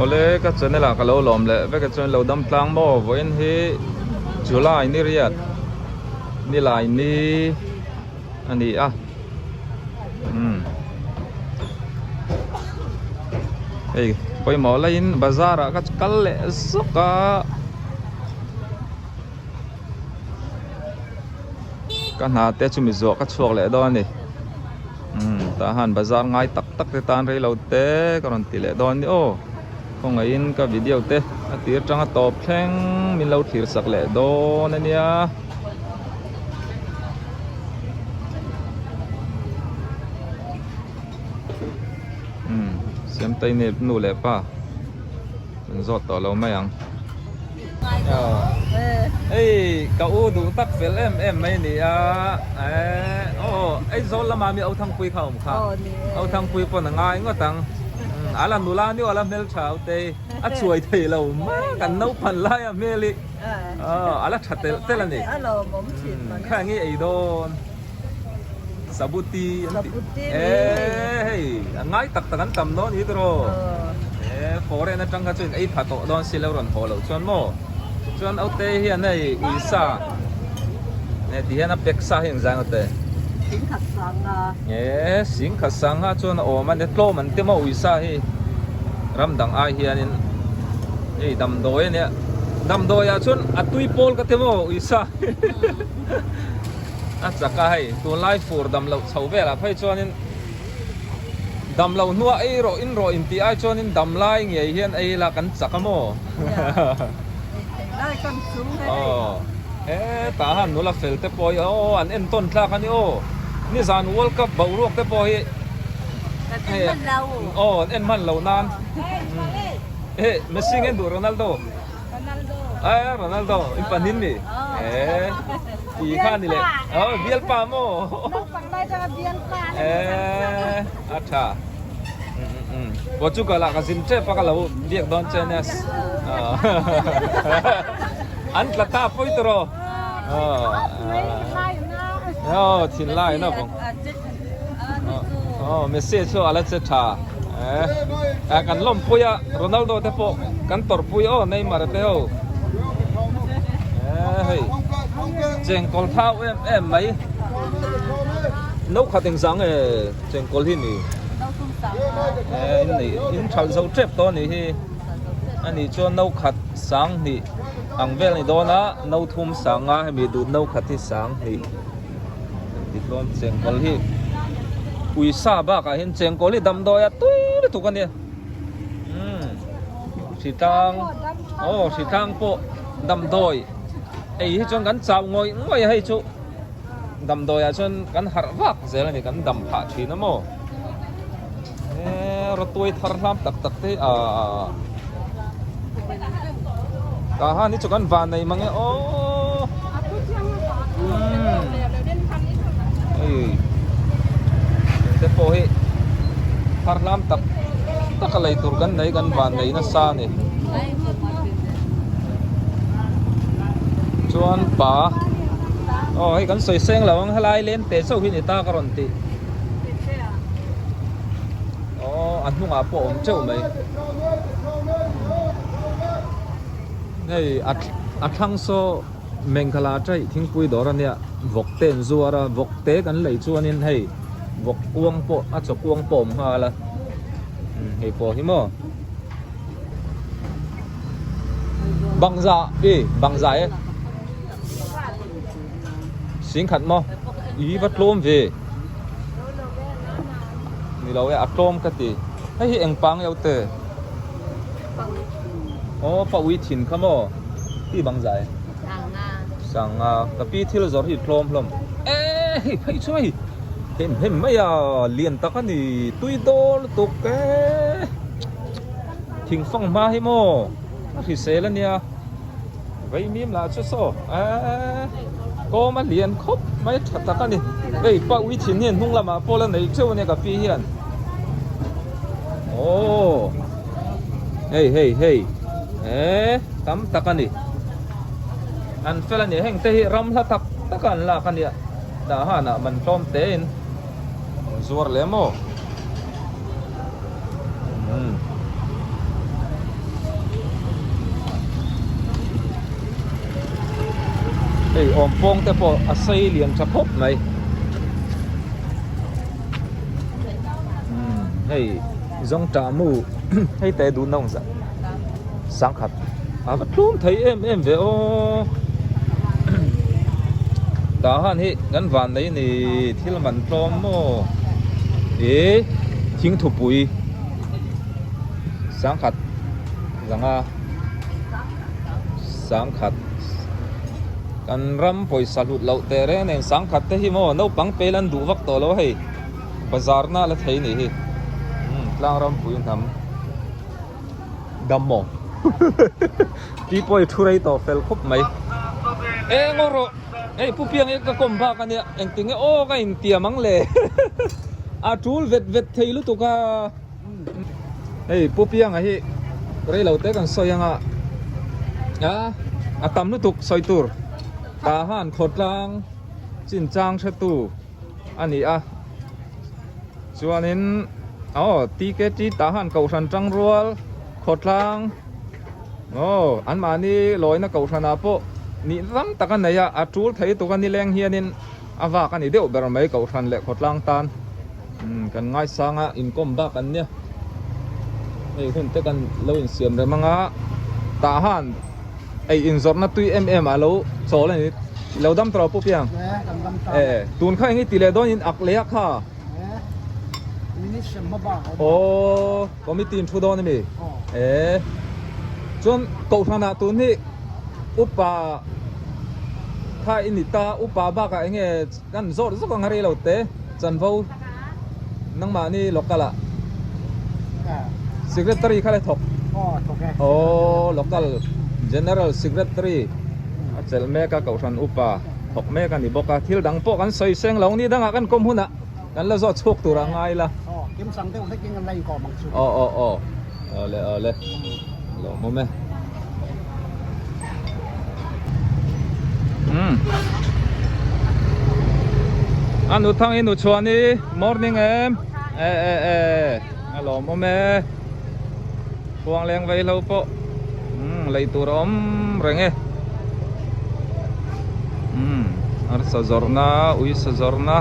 Awle ka channel ah ka lo lawm leh vek e chuan lo dam tlang maw vawiin hi July ni riat nilai ni a ni a umm hei pawimawh laiin bazar ah ka kal leh zawk a. Ka hna te chu mi zawh ka chhuak leh dawn a ni umm tah han bazar ngai tak tak te tan rei lo te ka rawn ti leh dawn a ni aw khawngaihin ka video te a tir tanga tawp thleng min lo thlir sak leh dawn a nia. Umm siamtei nu leh pa. Kan zawt tawh lo mai ang. Hei ka u duh tak fel em em mai ni a. Aw Aizawl lama mi Authangpui kha awm kha. Authangpui pawn a ngai ngawt ang. A la nula niu a la hmeltha au te a chuai thei lo mai kan naupan lai a hmel hi a la tha telh telh a ni. Kha enge ei dawn Sabuti an ti e hei a ngai tak tak an tam dawn ni tiraw e foreign atang kha chuan ei pha tawh dawn si lo rawn haw loh chuan maw chuan aute hian hei uisa e ti hian a pack sa hi engzang aute Singkhat sanga e singkhat sanga chuan a awm a ni tlawm an ti maw uisa hi ram dang ai hianin hei damdawi ania damdawi ah chuan a tui pawl ka ti maw uisa. A chak a hei, tunlai fur dam loh chho velah phei chuanin dam loh hnua ei rawh in rawh intih ai chuanin dam lai ngei hian ei ila kan chak a maw? Aw, hetah han nula fel te pawh hi aw an entawn tlak a ni aw, nizan World Cup boruak te pawh hi aw an en hman lo nan eh Messi nge duh Ronaldo? Ronaldo. Ronaldo, in panin mi. Eh, ti kha ni le. Oh, bial pa mo. Eh, a tha. Portugal ah ka zin tep a ka lo biak dawn che ania. An tla ta pawih tawh. Oh, thin lai na vawng. Oh, Messi chu ala che tha. Eh, kan lawmpui a Ronaldo te pawh kan tawrhpui aw Neymar te ho. Eh, hei. Chengkawl thau em em mai. No khat engzang e chengkawl hi ni. Eh, in nei in thalh zo tep tawh a nih hi. Ani chuan no khat sang hnih ang vel a ni dawn a, no thum sang a hemi dut no khat hi sang hnih. Tichuan chengkawl hi uisa bakah hian chengkawl hi damdawi a tui lutuk a nia umm hritlang aw hritlang pawh damdawi ei hi chuan kan chau ngawih ngawih a hei chu damdawi ah chuan kan harh vak zel a ni kan dam phah thin a maw eee rawtuai thar hlam tak tak te hi ahh tah han hi chu kan van nei mang e aww umm hei te pawh hi thar hlam tak tak a lei tur kan nei kan van nei nasa a ni chuan pa aw hei kan sawi seng lo ang helai lem te chauh hi ni ta ka rawn tih. Aw a hnungah pawh a awm teuh mai. Hei a a thlang saw Mengkhala chaih thingpui dawr a nia vawk te an zuar a vawk te kan lei chuanin hei vawk kuang pawh a chaw kuang pawh a awm nghal a hei pawh hi maw bangza i bangza e Singkhat maw? I va tlawm ve. Ni lo e, a tlawm ka ti. Hei hi eng pang eo te? Aw, pa ui thin kha maw? Ti bang zai. Sanga. Ka pi thil zawrh hi tlawm hlawm. E, hei phei chu hei. Hem hem mai a, lian tak a ni. Tui dawl lutuk e. Thingfang hma hi maw? A hrisel a nia. Vei mim lah chu saw eee kawm a lian khawp mai tha tak a ni hei pa ui thin hian hnung lamah pawh la nei teuh a nia ka pi hian aww hei hei hei eee tam tak a ni an fel a ni heng te hi ram hla tak tak a an lak a nia dah hanah man tlawm te in an zuar leh maw. Hei awm pawng te pawh a sei lian tha khawp mai. Umm hei zawngtah mu hei te duh nawng zah sangkhat a va tlum thei em em ve aw. Tah han hi kan van nei ni thil man tlawm maw ih thingthupui sangkhat zanga. Sangkhat kan ram pawisa hlut loh teh reng nen sangkhat te hi maw naupang pel an duh vak tawh lo hei bazar na la thei nih hi umm tlang ram pui hnam dam maw ti pawh i thu rei tawh fel khawp mai eng aw rawh hei pu piang hi ka kawm bak ania engtin nge aw ka intiam ang le a tul vet vet thei lutuk a. Hei Pu Pianga hi rei lo te kan sawi anga a a tam lutuk sawi tur tah han khawtlang chinchang hretu a ni a chuanin aw TKT tah han kohhran tangrual khawtlang aw anmahni lawina kohhranah pawh nih ram tak a nei a a tul thei tuk a nileng hianin a vak a ni deuh ber mai kohhran leh khawtlang tan. Umm kan ngaisang a inkawm bak an nia hei hun te kan lo insiam rem anga tah han ei inzawrhna tui em em ah lo chawl a ni lo dam tawh pu piang e tun kha eng i ti leh dawn in ak leh a kha aw committee in thu dawn a mi e chuan kohhran ah tun hi upa kha i ni ta upa bakah eng nge Kan zawr zawk ang a rei lo te chanvo nangmahni local ah secretary kha le thawk aw local general secretary a chelh mek a kohhran upa thawk mek a ni bawk a thil dang pawh kan sawi seng lo ni dangah kan kawm hunah kan la zawt chhuak tur a ngai la aw aw aw awle awle lawmawm e. Umm a nu thang i nu chhuan i morning em e e e a lawmawm e khuang leng vei lo pawh umm lei tur a awm reng e umm arsa zawrhna uisa zawrhna.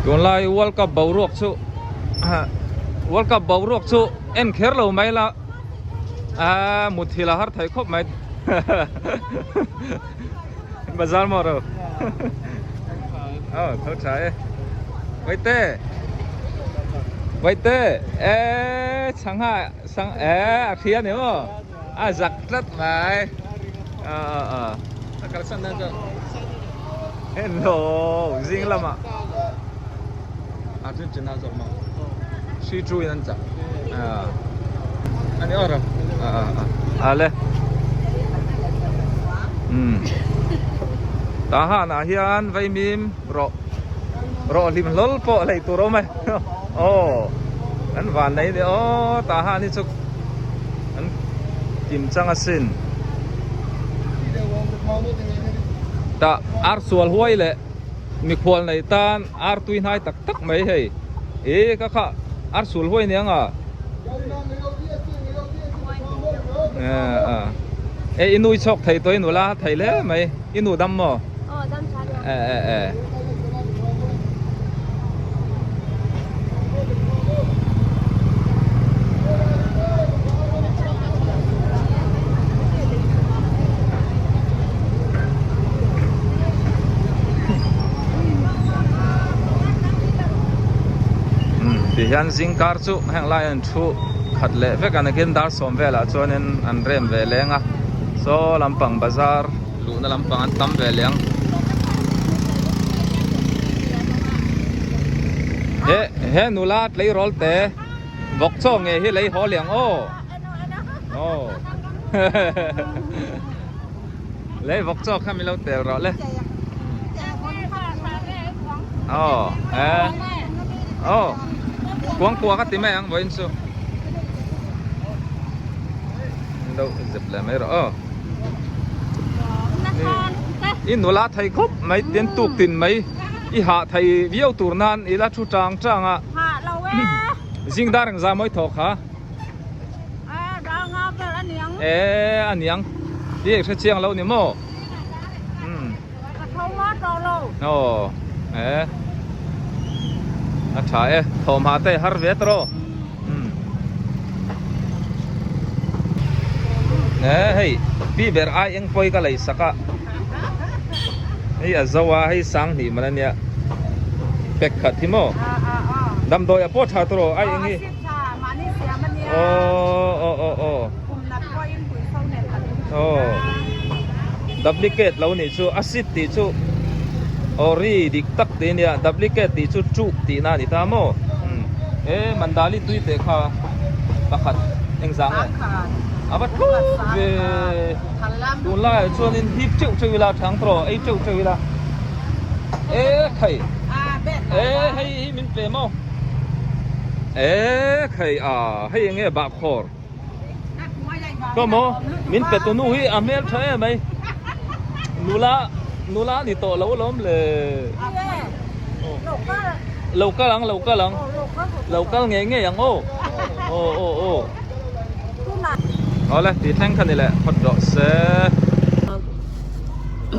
Tunlai world cup boruak chu world cup boruak chu en kher lo mai la a muthilh a har thei khawp mai bazar maw ro aw tho tha e vaite vaite e sangha sang e a hria ni maw a zak tlat mai a a a a kalsan nan chuan hello zing lamah Argentina zawk maw hri chu in an chak a ani awr a a a a le um tah hanah hian vaimim rawh rawh hlim hlawl pawh lei tur a awm e aw an van nei ni aw tah han hi chu an kim chang asin tah ar sual huai leh Mikhual nei tan ar tui hnai tak tak mai hei e ka kha ar sul huai nia nga e i nui chhawk thei tawh i nula thei hle mai i nu dam maw e e e Ti hian zingkar chu heng lai an thu khat leh vek a nakin dar sawm velah chuanin an rem ve leng a saw lampang bazar luhna lampang an tam ve leh ang he he nula tleirawl te vawk chaw nge hi lei haw leh ang aw. Aw Lei vawk chaw kha min lo tel rawh le Aw e Aw Kuang kua ka ti mai ang vawiin chu Min lo zep leh mai rawh aw I nula thei khawp mai tin tuk tin mai i hah thei viau tur nan i la thu tang tang a Zingdar engzah mawi thawk kha. E aniang ti ek hre chiang lo ni maw um aw e a tha e thawmhah te har ve tawh rawh um e hei pi ber ai eng pawi ka lei sak a hei a zo a hei sang hnih man ania pack khat hi maw damdawi a pawh tha tawh rawh ai eng hi. Aw aw aw aw aw duplicate lo nih chu acid tih chu ori dik tak tih ania duplicate tih chu chuh tih na ani ta maw e mandali tui teh kha pakhat engzah nge a va tluk ve tunlaiah chuanin hip teuh teuh ila thang tawh ei teuh teuh ila e khai e hei hi min pe maw. E khai a hei enge bahkhawr ka maw min pe tu nu hi a hmel tha em mai nula nula ni tawh lo alawm le lo kal ang lo kal ang lo kal ngei ngei ang aw aw aw aw awle tih thleng kha ni leh phawt rawh se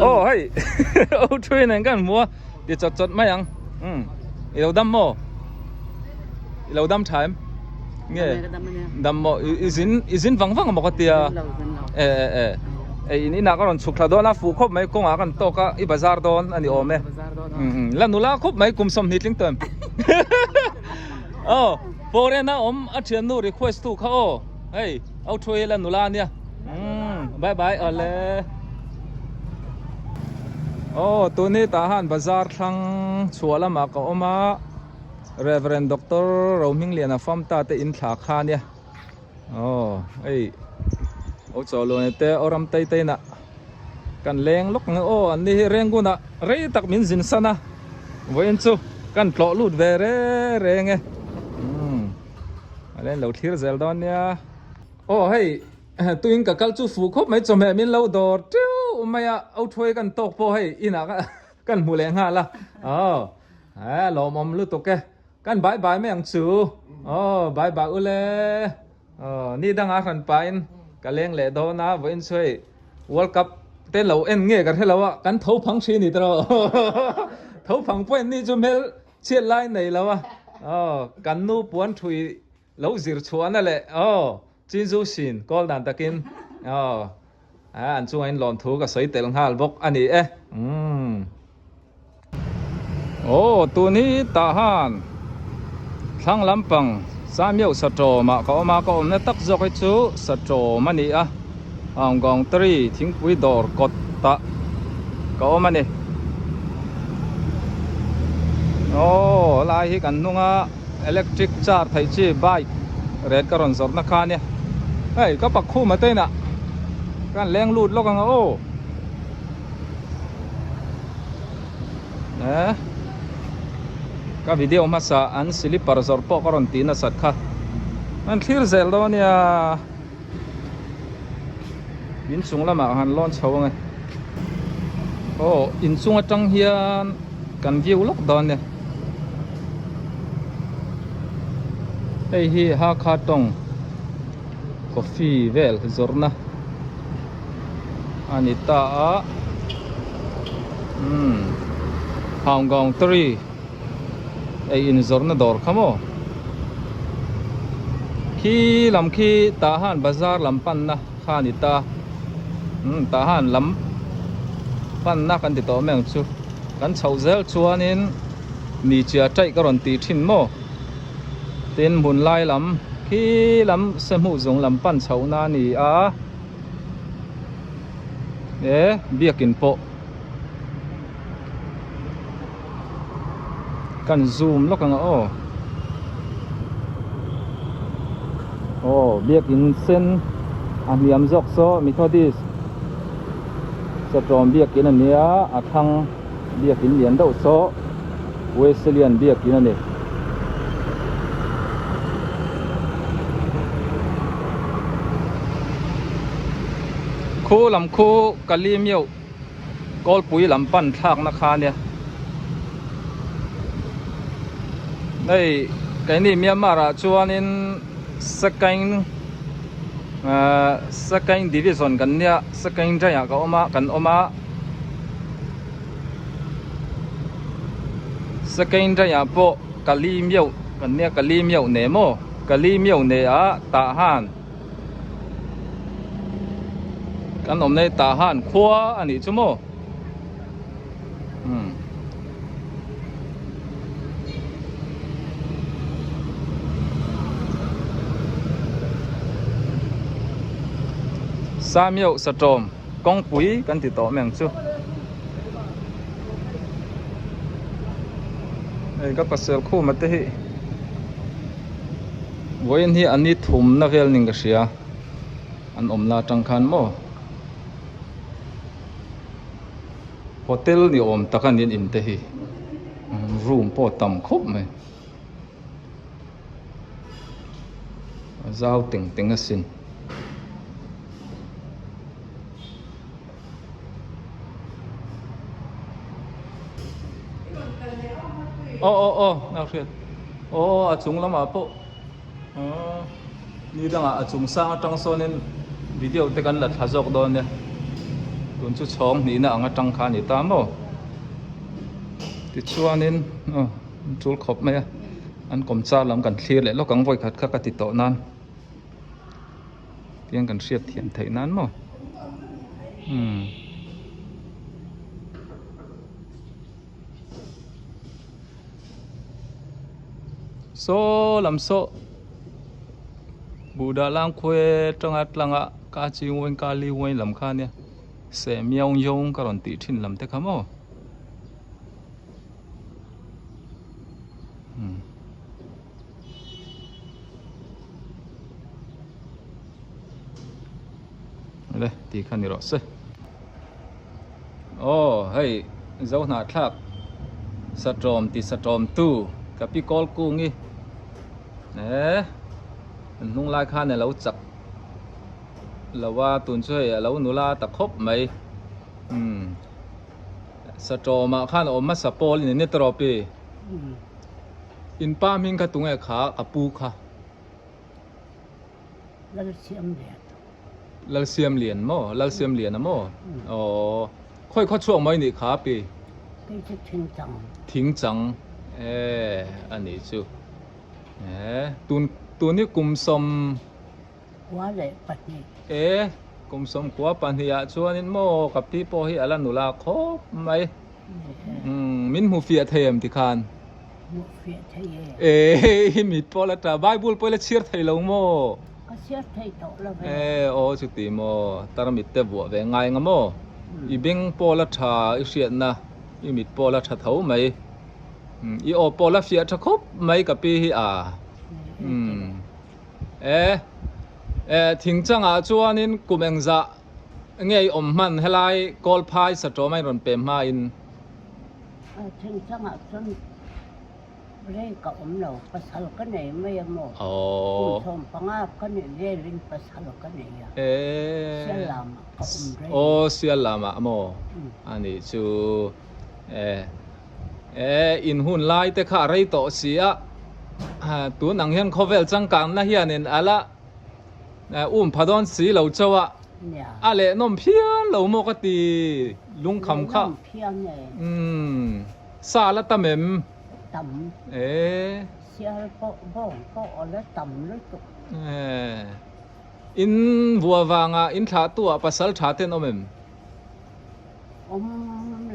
aw hei o thui nen kan hmu a. Ti chawt chawt mai ang. Umm. I lo dam maw? I lo dam tha em? Nge? Dam maw? I zin i zin vang vang maw ka tia? E e e. Ei in inah ka rawn chhuk thla dawn a, fuh khawp mai kawngah kan tawk a, i bazar dawn a ni awm e. Umm la nula khawp mai kum 20 tling tawh em? Aw, foreign a awm a thiannu request tu kha aw. Hei, au thu hi la nula ania. Umm bye bye awle. Aw tuni tah han bazar thlang chhuah lamah ka awm a Reverend Doctor Rohmingliana Famta te in thla kha ania aw hei aw chawlawne te aw ram tei tei nah kan leng lawk ang aw an ni hi Rengunah rei tak min zin san a vawiin chu kan tlawh lut ve reng reng e umm a len lo thlir zel dawn nia. Aw hei tuin ka kal chu fuh khawp mai chawhmeh min lo dawr teuh mai a au thuai kan tawk pawh hei inah kan hmu leh nghal a aw he lawmawm lutuk e kan bye bye mai ang chu aw bye bye ule aw ni danga hran pahin ka leng leh dawn a vawiin chu hei World Cup te lo en nge ka hre lo a kan tho phang thin ni tawh tho phang pawh en ni chu hmel chhiat lai nei lo a aw kan nu puan thui Lo zir chhuahna leh aw Chinzu sin kawl dan takin aw an chungah in lawmthu ka sawi tel nghal bawk a ni e umm. Aw tun hi tah han thlang lampang Samiau Satawmah ka awm a, ka awmna tak zawk hi chu Satawm a ni a, Aunggaungtari thingpui dawr kawt tah ka awm a ni. Aw lai hi kan hnung a. Electric car theih chi bike red ka rawn zawrhna kha ania hei ka pak khum a te inah ka han leng lut lawk ang a aw eh ka video hmasa an slipper zawrh pawh ka rawn tih nasat kha an thlir zel dawn ania inchung lamah han lawn chho ang e aw inchung atang hian kan view lawk dawn nia hei hi Hakha tawng coffee vel zawrhna a ni ta a umm Haunggaungtari ei in zawrhna dawr kha maw khi lam khi tah han bazar lam panna kha a ni ta umm tah han lam panna kan ti tawh mai ang chu kan chhoh zel chuanin mi chia taih ka rawn tih thin maw tin hmun lai lam khi lam se hmuh zung lam pan chhohna a ni a e biakin pawh. Kan zoom lawk ang a aw aw biakin sen a hniam zawk saw Methodist satawm biakin a nia a thlang biakin lian deuh saw Wesleyan biakin a ni. Khu lam khu Kalimio. Kawlpui lam pan thlakna kha ania hei keini Myanmar ah chuanin Sakaing. Second division kan nia second dai ah ka awm a kan awm a second dai ah pawh kali miauh kan nia kali miauh ne maw kali miauh ne ah tah han kan awm nei tah han khua a nih chu maw umm. Samiauh satawm kawngpui kan ti tawh mai ang chu. Hei ka pasel khuma te hi vawiin hi a ni thumna vel ning ka hria an awm la atang khan maw. Hotel ni awm tak a ni an in te hi room pawh a tam khawp mai a zau teng teng asin. Aw aw aw a hriat aw a chung lamah pawh aw ni dangah a chung sang atang sawnin video te kan la thla zawk dawn nia tun chu chhawng hnihna ang atang kha a ni ta maw tichuanin aw an tul khawp mai a an kawmchar lam kan thlir leh lawk ang vawikhat kha ka ti tawh nan. Tiang kan hriat thiam theih nan maw umm saw lam saw buhdah lang khuai atanga tlanga ka chi uain ka li uain lam kha ania seh miau yawng ka rawn tih thin lam te kha maw umm. Le tih kha ni rawh se aw hei zo hnahthlak satawm ti satawm tu ka pi kawl kung hi eh an hnung lai khan a lo chak lo a tun chu hei a lo nula ta khawp mai umm satawm ah khan a awm hmasa pawl in ni tawp i. In pa hming kha tunge kha ka pu kha? Lalsiamlian. Lalsiamlian maw? Lalsiamlian a maw? Aww. Khawi khaw chhuak mai nih kha pi? Kei chu Thingchang. Thingchang e a nih chu. E tun tun hi kum sawm. 12. E kum 12 ah chuanin maw ka pi pawh hi a la nula khawp mai. Umm min hmu fiah thei em tikhan? Hmu fiah thei e. E i mit pawh la ta Bible pawh i la chhiar thei lo maw? Ka chhiar thei tawh lo ve. E aw chuti maw tarmit te vuah ve ngai nga maw? I beng pawh la tha i hriatna i mit pawh la tha tho mai. I aw pawh la fiah tha khawp mai ka pi hi a. Umm e e thingchangah chuanin kum engzah Nge i awm hman helai Kawlphai Satawm a in rawn pem hma in? Thingchangah chuan rei ka awm lo, pasal ka nei mai a maw? Kum 15 ka nih velin pasal ka nei a, Siallamah ka awm rei. Aw Siallamah maw? A nih chu e. E in hun lai te kha a rei tawh si a, tun ang hian khawvel changkangna hianin a la Um pha dawn si lo chauh a, a leh nawm phian lo maw ka ti lungkham kha. Umm sa la tam em? Tam. E. Sial pawh bawng pawh a la tam lutuk. E. In vua vanga in thlah tu ah pasal tha ten awm em? Awm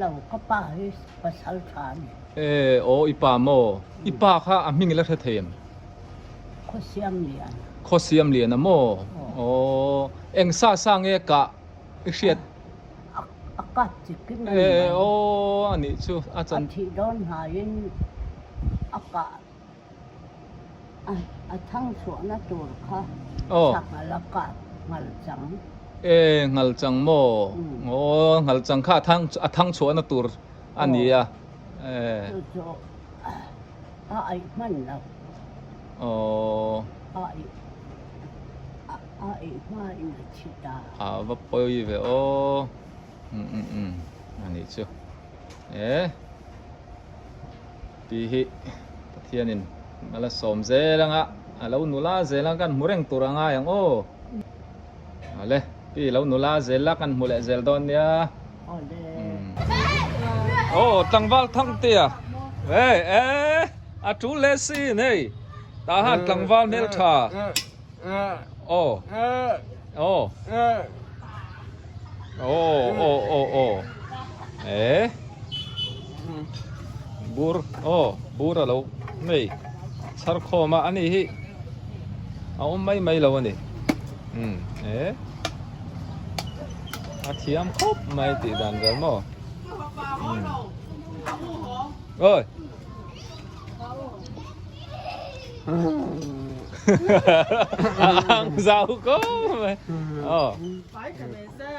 lo ka pa hi pasal tha a ni. E aw i pa maw? I pa kha a hming i la hre thei em? Khawsiam lian. Khawsiam lian a maw? Aw eng sa sa nge kah i hriat? A kap chik in a ni mai. E aw a nih chu a chan. A thih dawn hnaiin a kah A thang chhuahna tur kha sanghal a kap nghal chang. E, nghal chang maw? Aw, nghal chang kha a thang chhuahna tur a ni a. E. Chu chu a aih hman lo. Aw. A aih a aih hma in a thi ta. A va pawi ve aw. Um um um a nih chu. E. Tih hi Pathianin a la sawm zel anga a lo nula zel anga kan hmu reng tur a ngai ang aw. Ale pi lo nula zel la kan hmu leh zel dawn nia. Aw tlangval thang te a e e a tul leh sin hei tah han tlangval hmeltha aw aw aw aw aw aw e bur aw bur a lo nei chhar khawm a ani hi a awm mai mai lo a ni. Umm e a thiam khawp mai tih dan vel maw umm oi a ang zau khawp mai aw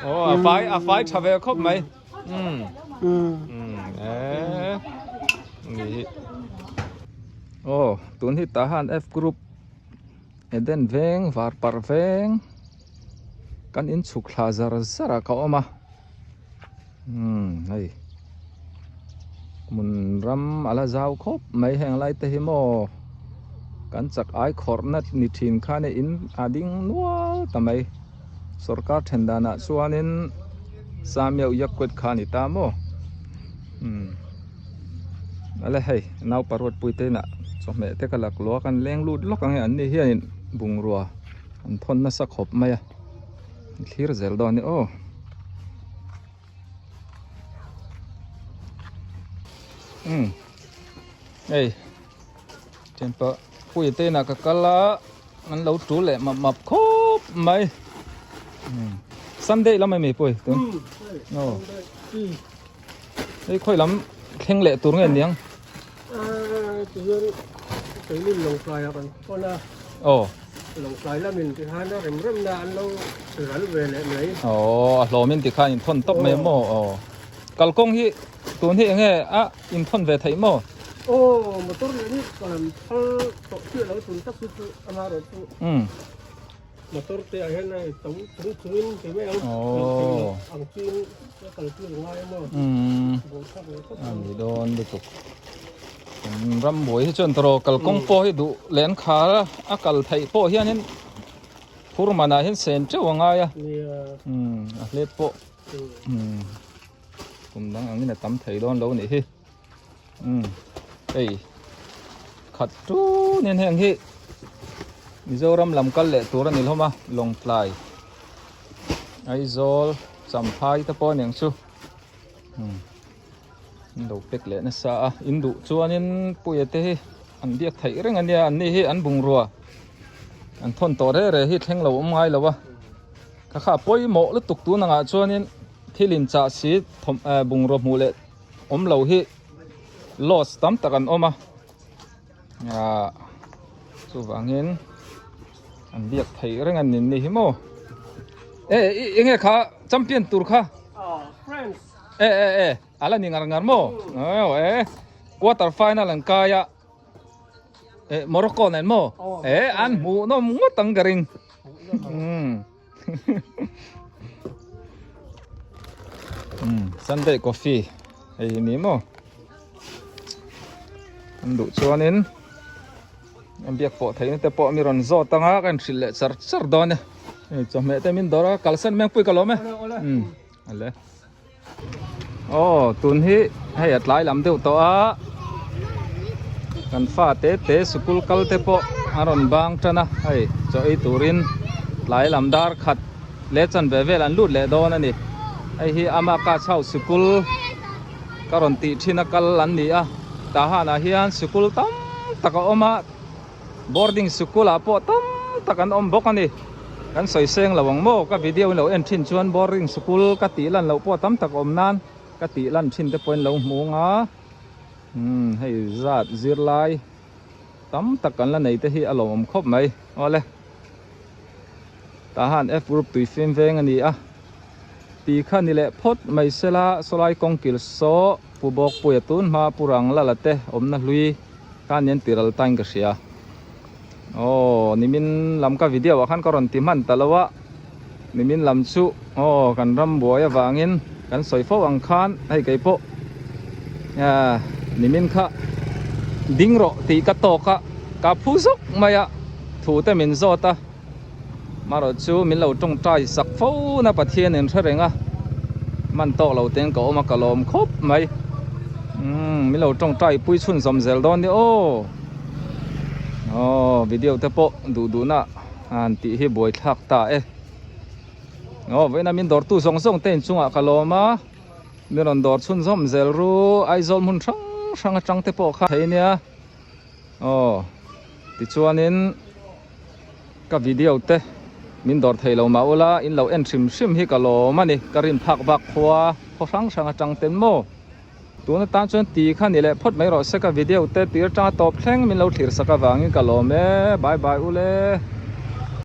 aw a fai a fai tha ve khawp mai umm umm e ni hi aw tun hi tah han F group Eden veng var parh veng kan inchhuk thla zar zar ah ka awm a umm hei hmun ram a la zau khawp mai heng lai te hi maw kan chak ai khawrh na ni thin khan in a ding nual ta mai sawrkar then danah chuanin Samiau Yakwet kha a ni ta maw umm. Ale hei naupa ruatpui te inah chawhmeh te ka lak luah a kan leng lut lawk ang e an ni hianin bungrua an thawn nasa khawp mai a an thlir zel dawn a ni aw. Umm hei thianpa puia te inah ka kal a an lo tul leh map map khawp mai umm Sunday lam a mi pawh tun aw. Hei khawi lam thleng leh tur nge niang? Tihian keini Lawngtlai ah kan hawn a. Aw. Lawngtlai lamin tikhan a rem rem na an lo ral ve leh mai. Aw a hlawmin tikhan in thawn tawp mai maw? Aw. Kalkawng hi tun hi enge a in thawn ve theih maw? Aw motor leh ni kan phal tawh chiah lo tun tak hi chu amaherawh chu. Umm. Motor te ah hian hei to chung chungin ti mai ang oh ang chin a kal tir ngai a maw buaithlak leh khawp a ni dawn lutuk kan ram buai hi chuan tawrh kalkawng pawh hi duh leh an khar a a kal theih pawh hianin phur manah hian sen teuh a ngai a a hlep pawh kum dang angin a tam thei dawn lo nih hi. Umm hei khat tun hian heng hi Mizoram lam kal leh tur a ni hlawm a Lawngtlai Aizawl Champhai te pawh a niang chu umm an lo pack leh nasa a in duh chuanin puia te hi an biak theih reng a nia an ni hi an bungrua an thawn tawh reh reh hi thleng lo awm ngai lo a kha kha pawimawh lutuk tun angah chuanin thil inchah si thawm bungrua hmuh leh. awm lo hi loss tam tak an awm a ah chuvangin an biak theih reng a ni ni hi maw e eng nge kha champion tur kha e e e ala ni ngar ngar maw e quarter final an kai a e Morocco nen maw e an hmuh nawm ngawt ang ka ring umm. Sunday coffee hei hi ni maw an duh chuanin an biak pawh theihna te pawh mi rawn zawt anga ka inhrilh leh char char dawn e hei chawhmeh te min dawr a kalsan mengpui ka lawm e umm ale Aw tun hi hei a tlai lam deuh tawh a kan fa te te sikul kal te pawh a rawn bang tan a hei chaw ei turin tlai lam dar khat leh chanve vel an lut leh dawn a ni hei hi ama ka chho sikul ka rawn tih thin a kal an ni a tah hanah hian sikul tam tak a awm a. Boarding sikul ah pawh tam tak an awm bawk a ni. Kan sawi seng lo ang maw? Ka video in lo en thin chuan boarding sikul ka tih lan loh pawh tam tak awm nan ka tih lan thin te pawhin lo hmu ang a. Umm hei zat zirlai tam tak kan la nei te hi a lawmawm khawp mai. Awle tah han F group tui fim veng a ni a. Ti kha ni leh phawt mai sela sawlai kawngkil saw Pu Bawkpuia tun hma Pu Ranglala te awmna hlui khan hian tiral tain ka hria. Aw nimin lam ka video ah khan ka rawn ti hman ta lo a, nimin lam chu aw kan ram buai avangin kan sawi fo ang khan hei kei pawh ah nimin kha ding rawh tih ka tawk a, ka phu zawk mai a, thu te min zawt a. Marawh chu min lo tawngtai sak fo na Pathian in hre reng a, man tawk lo ten ka awm a ka lawm khawp mai. Umm min lo tawngtai pui chhun zawm zel dawn nia aw. Aw video te pawh duh duh na han tih hi buai thlak ta e. Aw vawiin a min dawrtu zawng zawng te inchungah ka lawm a. Mi rawn dawr chhunzawm zel ru Aizawl hmun hrang hrang atang te pawh kha thei nia aw tichuanin ka video te min dawr thei lo mah ula in lo en hrim hrim hi ka lawm a ni ka rin phak bak khua khaw hrang hrang atang ten maw tun atan chuan ti kha ni leh phawt mai rawh se ka video te tir atanga tawp thleng min lo thlir sak avangin ka lawm e bye bye ule.